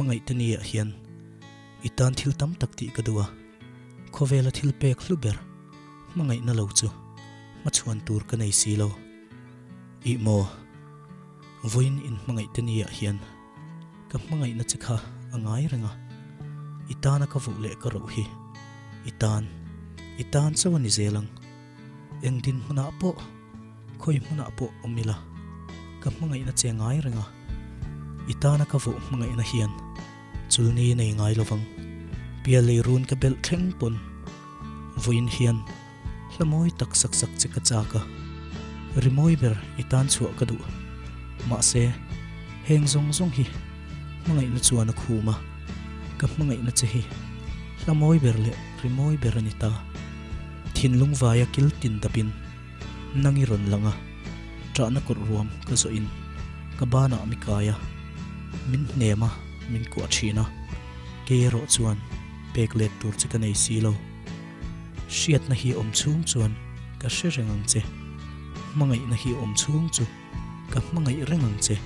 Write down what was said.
hmangaih te ni ah hian i tan thil tam tak tih ka duh a, khawvela thil pek hlu ber hmangaihna lo chu hmachhuan tur ka nei si lo. Ih maw? Vawiin in hmangaih te ni ah hian ka hmangaihna che kha a ngai reng a, i tana ka vuh leh ka roh hi i tan, i tan chauh a ni zel ang. Eng dinhmunah pawh, khawi hmunah pawh awm ila, ka hmangaihna che ngai reng a, i tana ka vawh hmangaihna hian chulni nei ngai lovang. Pialei run ka belh thleng pawn vawiin hian hla mawi tak sak sak che ka chak a, rimawi ber i tan chhuah ka duh. Mahse, heng zawng zawng hi hmangaihna chuan a khum a, ka hmangaihna che hi hla mawi ber leh rimawi ber a ni ta. Thinlung vaia kil tin dapin nang i rawn lang a, ṭahna kawrh ruam ka zawhin ka banah mi kai a, min hnem a, min kuah ṭhin a, kei erawh chuan pek let tur che ka nei si lo. Hriatna hi awm chhung chuan ka hre reng ang che, hmangaihna hi awm chhung chu ka hmangaih reng ang che.